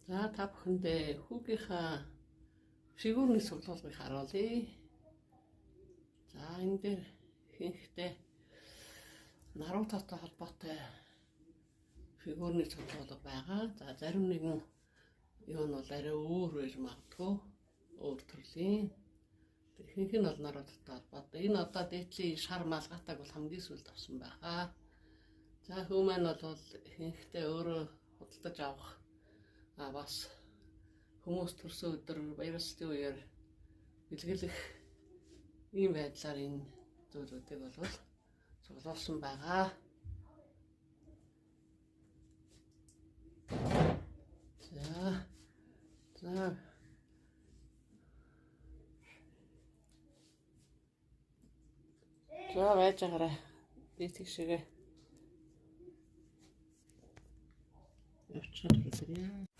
За та бүхэндээ хүүгийнхаа фигурны цуглуулгыг харуулъя. За энэ дээр ихэнхдээ Нарутотой холбоотой фигурны цуглуулга байгаа. За зарим нэгэн юу нь бол арай өөр байж магадгүй. Өөр төрлийн. Ихэнх нь бол Нарутотой холбоотой. Энэ одоо дээдлийн шар малгайтайг бол хамгийн сүүлд авсан байгаа. За хүү маань бол ихэнхдээ өөрөө худалдаж авах бас хүмүүс төрсөн өдөр баярлалын үеэр бэлгэлэх ийм байдлаар энэ зүйлүүдийг бол цуглуулсан байгаа. За. За. За байж байгаарай. Би тийшээгээ явчихад үзье.